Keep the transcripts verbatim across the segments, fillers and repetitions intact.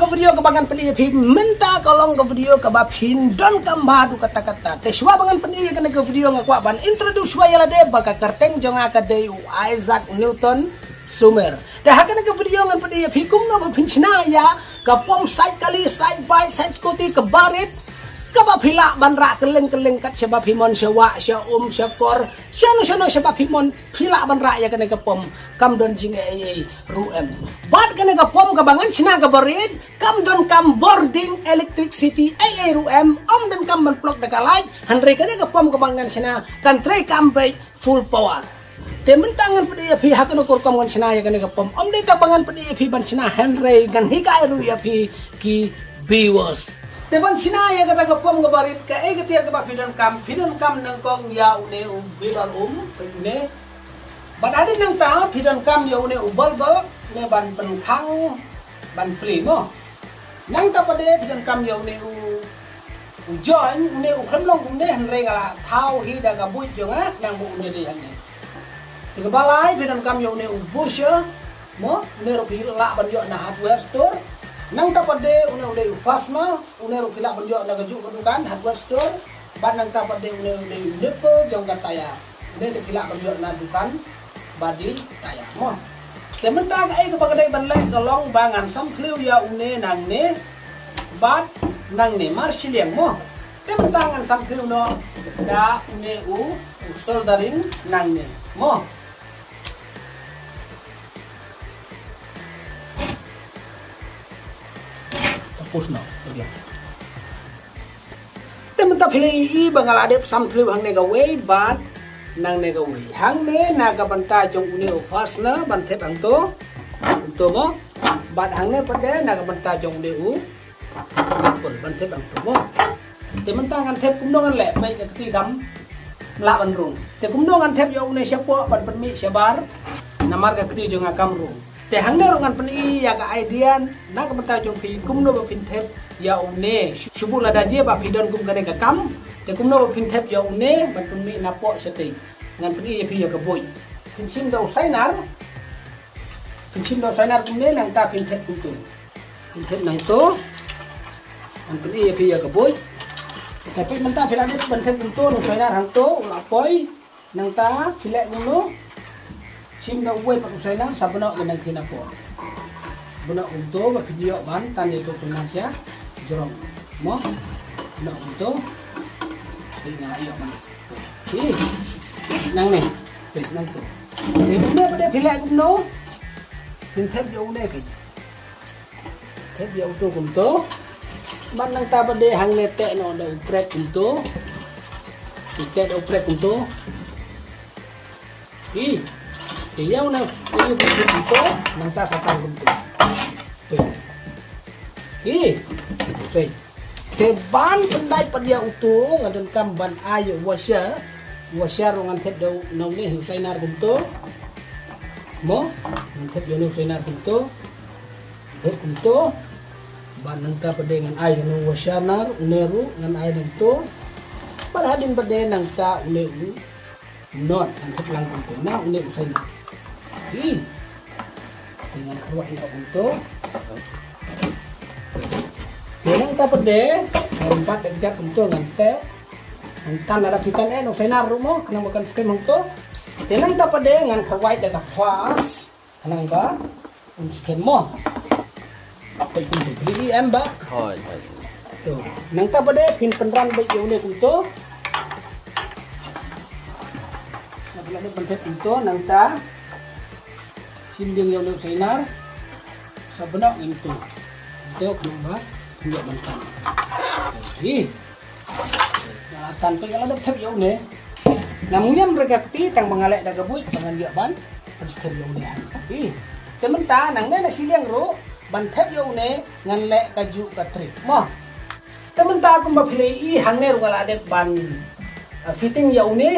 Ka video kaba ngan pyni ïa phi mynta ka long ka video kaba phin donkam bha haduh katta katta. Te shuwa ba ngan pyni ïa kane ka video nga kwah ban introduce shuwa ïa lade ba ka kyrteng jong nga ka dei u Isaac Newton Sumer. Te ha kane ka video ngan pyni ïa phi kumno ba phin shna ïa ka pom sait kali, sait bike, sait scooty kaba rit, kaba phi lah ban rah kylleng kylleng kat shaba phi mon, sha wah, sha um, sha kor, shano shano shaba phi mon, phi lah ban rah ïa kane ka pom, kam don jingeh ei ei ruh em. Bad kane ka pom kaba ngan shna kaba rit, kam donkam bording electricity ei ei ruh em, ym donkam ban plug da ka light, hynrei kane ka pom kaba ngan shna kan trei kam beit full power. Te mynta ngan pyni ïa phi ha kano ka rukom ngan shna ïa kane ka pom. Ym dei tang ba ngan pyni ïa phi ban shna, hynrei ngan hikai ruh ïa phi ki viewers. Te ban shna ïa kata ka pom kaba rit, kaei ka tiar kaba phi donkam, phi donkam nyngkong ïa une u bilor um, peit une. Bad hadien nangta phi donkam ïa une u bulb, une ban pynkhang, ban plie mo. Nangta pat de phi donkam ïa une u, u join, une u khlem long kumne, hynrei nga la thaw hi da ka buit jong nga, nang ba une dei hangne. Te kaba lai phi donkam ïa une u busher mo, une ruh phi lah ban ïoh na hardware store. Nangta pat de une u dei u fastener, une ruh phi lah ban ïoh na kajuh ka dukan hardware store. Bad nangta pat de une u dei u nipple jong ka tyre. Une te phi lah ban ïoh na dukan body tyre mo. Te mynta kaei kaba nga dei ban leh ka long ba ngan samkhliw ïa une nangne bad nangne mar shiliang mo. Te mynta ngan samkhliw noh da une u, u soldering nangne mo. Tapus noh. Te mynta phi la ïohi ba nga la dep samkhliw hangne kawei bad nangne kawei. Hangne na ka bynta jong une u fastener ban thep hangto, hangto mo. Bad hangne pat de na ka bynta jong une u nipple ban thep hangto mo. Te mynta ngan thep kumno ngan leh, peit ka kti kam lah ban rung. Te kumno ngan thep ïa une shapoh ban pynmih shabar, namar ka kti jong nga kam rung. Te hangne ruh ngan pyni ïa ka idea na ka bynta jong phi kumno ba phin thep ïa une. Shu, shu buh lada jia ba phi don kum kane ka kam. Te kumno ba phin thep ïa une ban pynmih napoh shatei. Ngan pyni ïa phi ïa ka buit. Phin shim da u sainar. Phin shim da u sainar kumne nangta phin thep kumto. Phin thep nangto. Ngan pyni ïa phi ïa ka buit. Te peit mynta phi la dep ban thep kumto, u sainar hangto u la poi. Nangta phi leh kumno? Shim da uwei pat u sainar sa bnok ban nang kina por. Bnok kumto ba phi ïoh ban tan ïa u sainar sha jrong. Mo? Bnok kumto. Phi nga ïoh ban. Phi. Nangne. Phi nangto. Te kumne pat de phi leh kumno? Phin thep ïa une phi. Thep ïa uto kumto. Bad nangta pat de hangne teh noh da u prek kumto. Te teh da u prek kumto. Ï. Te ïa une, ïa une kumto. Nangta sa tang kumto. Te. Ï. Te. Te ban pyndait pat ïa uto nga donkam ban ai ïa u washer. Washer ruh ngan thep da u, na une u sainar kumto. Mo, ngan thep ïa une u sainar kumto. Thep kumto. Bad nangta pat de ngan ai ïa une u washer nar, une ruh ngan ai nangto. Bad hadien pat de nangta une u nut ngan thep lang kumto. Na une u sainar. Ï. Te ngan kyrwai ïa kumto. Te nangta pat de, ngan pat de kjat kumto ngan teh. Ngan tan lada phi tan eh, nong sainar ruh mo, khnang ba kan skhem hangto. Te nangta pat de ngan kyrwai da ka flask. Khnang ba un skhem mo. Peit kumto, phi i em ba. Hoi, hoi. To, nangta pat de phin pynran beit ïa une kumto. Nangta phi la dep ban thep kumto, nangta shim biang ïa une u sainar. Sa bnok kumto. Kumto khnang ba phin ïoh ban tan. Ï. Nga la tan peit nga la dep thep ïa une. Ngam ngiam re ka kti tang ba nga leh da ka buit ba ngan ïoh ban pynskhem ïa une. Ï. Te mynta nangne na shiliang ruh ban thep ïa une ngan leh kajuh ka trick. Mo. Te mynta kumba phi la ïohi hangne ruh nga la dep ban, eh, fitting ïa une.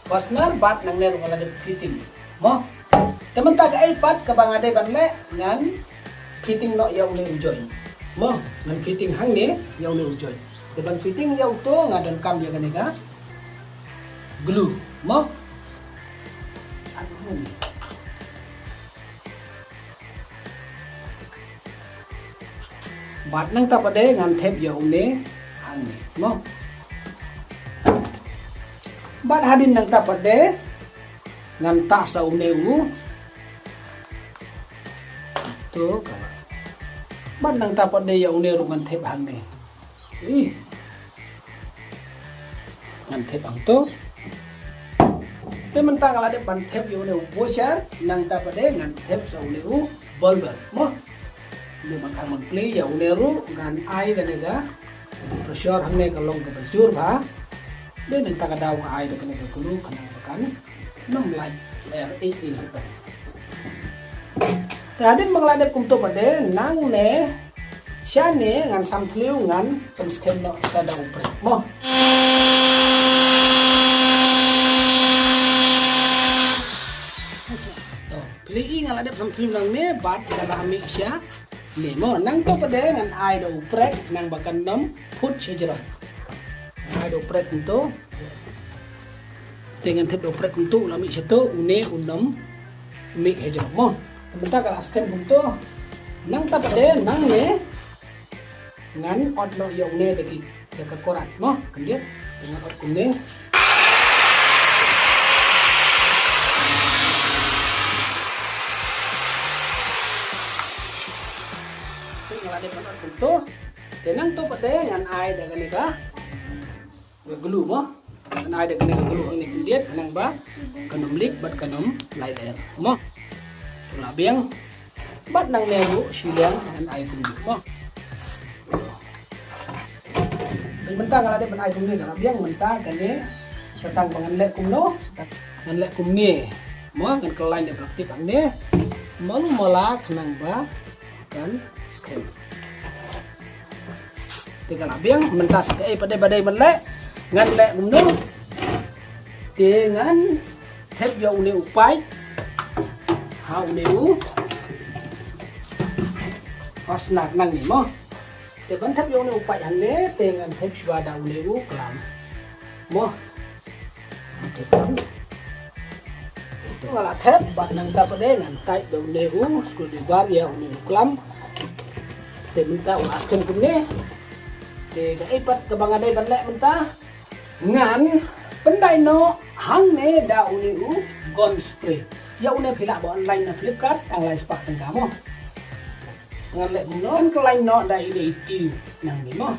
Fastener bad nangne ruh nga la dep fitting. Mo. Te mynta kaei pat kaba nga dei ban leh ngan fitting noh ïa une u join. Mo, ngan fitting hangne ïa une u join. Te ban fitting ïa uto nga donkam ïa kane ka glue. Mo. Aduh. Bad nangta pat de ngan thep ïa une hangne, mo. Bad hadien nangta pat de ngan tah sa une u. To ka. Bad nangta pat de ïa une ruh ngan thep hangne. Ih. Ngan thep hangto. Te mynta nga la dep ban thep ïa une u washer, nangta pat de ngan thep sa une u bulb, mo. Une ban khang ban plie ïa une ruh ngan ai kane ka pressure hangne ka long kaba jur bha. Te nangta ka daw nga ai da kane ka glue khnang ba kan nym lait lyer ei ei ruh. Te hadien ba nga la dep kumto pat de nangne shane ngan sam thliew ngan pynskhem noh sa da u prek, mo. To, phi la i nga la dep sam thliew nangne bad nga la mih shane, mo. Nangto pat de ngan ai da u prek khnang ba kan nym phut shajrong. Ngan ai da u prek kumto. Te ngan thep da u prek kumto, u la mih shato, une u nym mih hajrong, mo. Mynta ka la skhem kumto. Nangta pat de nangne ngan ot noh ïa une da ki, da ka korat, mo. Khyndiat te ngan ot kumne. Te nga la dep ban ot kumto. Te nangto pat de ngan ai da kane ka Ka glue mo. Ngan ai da kane ka glue hangne khyndiat khnang ba kan nym leak bad kan nym lait lyer mo. Ka la biang. Bad nangne ruh shiliang ngan ai kumne mo. Mynta ka la dep ban ai kumne ka la biang mynta kane. Sa tang ba ngan leh kumno. Ngan leh kumne mo, ngan kylla da plastik hangne. Malu mala khnang ba kan skhem. Te ka la biang, mynta sa kaei pat de ba dei ban leh, ngan leh kumno. Te ngan thep ïa une u paip ha une u fastener nangne mo. Te ban thep ïa une u paip hangne, te ngan thep shuwa da une u klam mo. Te klam. Te nga la thep bad nangta pat de ngan tight da une u screwdriver ïa une u klam. Te mynta u la skhem kumne. Te kaei pat kaba nga dei ban leh mynta, ngan pyndait noh hangne da une u Gone Spray. Ïa une phi lah ban online na Flipkart tang lai spah tyngka mo. Ngan leh kumno, ngan kylla noh da ine i tube nangne mo.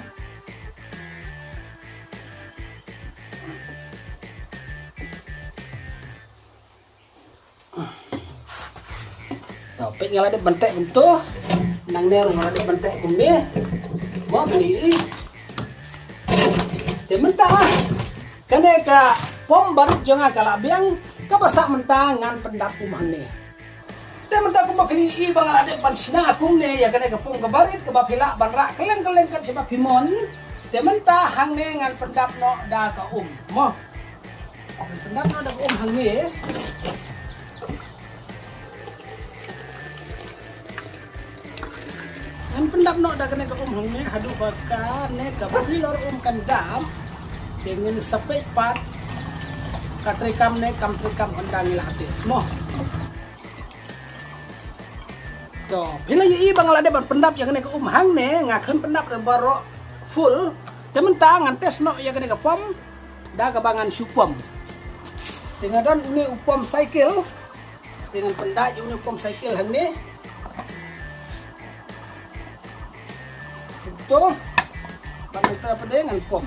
To, peit nga la dep ban teh kumto. Nangne ruh nga la dep ban teh kumne. Mo, beli. Te mynta kane ka pom barit jong nga ka la biang, kaba sah mynta ngan pyndap um hangne. Te mynta kumba phi i ba nga la dep ban shna kumne ïa kane ka pom ka barit kaba phi lah ban rah kylleng kylleng kat shaba phi mon. Te mynta hangne ngan pyndap noh da ka um mo. Ngan pyndap noh da ka um hangne. Ngan pyndap noh da kane ka um hangne haduh ba kane ka pylor um kan dam. Te ngin sa peit pat ka treikam ne kam treikam kan dang ïa la test mo. To, phi la ïohi ba nga la dep ban pyndap ïa kane ka um hangne, nga khlem pyndap da baroh full. Te mynta ngan test noh ïa kane ka pom da kaba ngan shu pom. Te nga don une u pom cycle. Te ngan pyndap ïa une u pom cycle hangne. To. Ban mynta pat de ngan pom.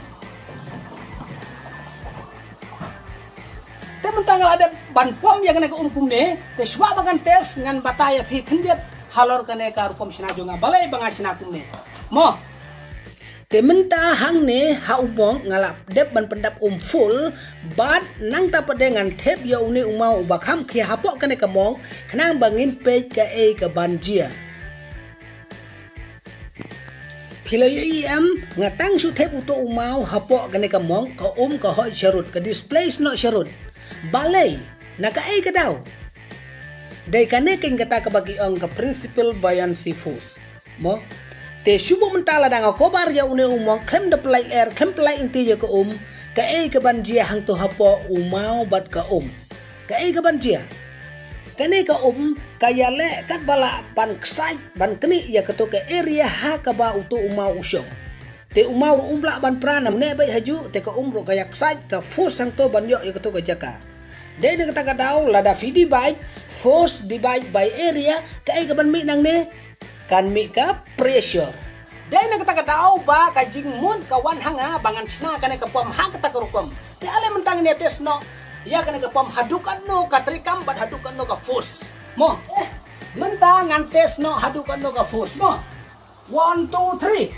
Te mynta nga la dep ban pom ïa kane ka um kumne, te shuwa ba ngan test ngan batai ïa phi khyndiat halor kane ka rukom shna jong nga balei ba nga shna kumne. Mo. Te mynta hangne ha u mong nga la dep ban pyndap um full, bad nangta pat de ngan thep ïa une u maw uba kham khia hapoh kane ka mong, khnang ba ngin peit kaei kaban jia. Phi la ïohi em, nga tang shu thep uto u maw hapoh kane ka mong, ka um ka hoi sharud, ka displace noh sharud. Balei, na kaei ka daw? Dei kane keiñ kata kaba ki ong ka principal buoyancy force. Mo? Te shu buh mynta lada nga cover ïa une u mong, khlem da pynlait lyer, khlem pynlait lynti ïa ka um, kaei kaban jia hangto hapoh u maw bad ka um? Kaei kaban jia? Kane ka um ka ïaleh katba lah ban ksait ban knieh ïa kato ka area ha kaba uto u maw u shong. Te u maw ruh um lah ban pra na mynne beit ha juh, te ka um ruh ka ïa ksait, ka force hangto ban ïoh ïa kato ka jaka. Dei na kata ka daw lada phi divide, force divide by area, kaei kaban mih nangne? Kan mih ka pressure. Dei na kata ka daw ba ka jingmut ka wan ha nga ba ngan shna kane ka pom ha kata ka rukom. Te ale mynta ngan ïa test noh ïa kane ka pom haduh katno ka treikam bad haduh katno ka force. Mo, eh, mynta ngan test noh haduh katno ka force mo. One, two, three.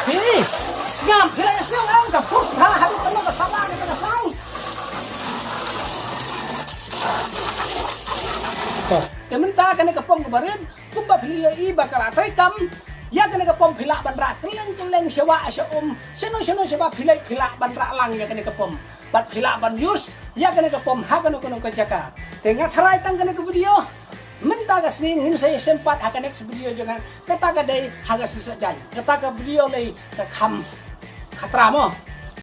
Hi, ngam phi la ïa sngewthuh ka force ha haduh katno ka sala kata ka sang. Te mynta kane ka pom kaba rit, kumba phi la ïohi ba ka la treikam, ïa kane ka pom phi lah ban rah kylleng kylleng sha wah sha um, shano shano shaba phi leit phi lah ban rah lang ïa kane ka pom. Bad phi lah ban use ïa kane ka pom ha kano kano ka jaka. Te nga tharai tang kane ka video. Mynta ka sngi ngin sa ïashem pat ha ka next video jong nga. Kata ka dei ha ka sisa jan. Kata ka video lei ka kham khatra mo.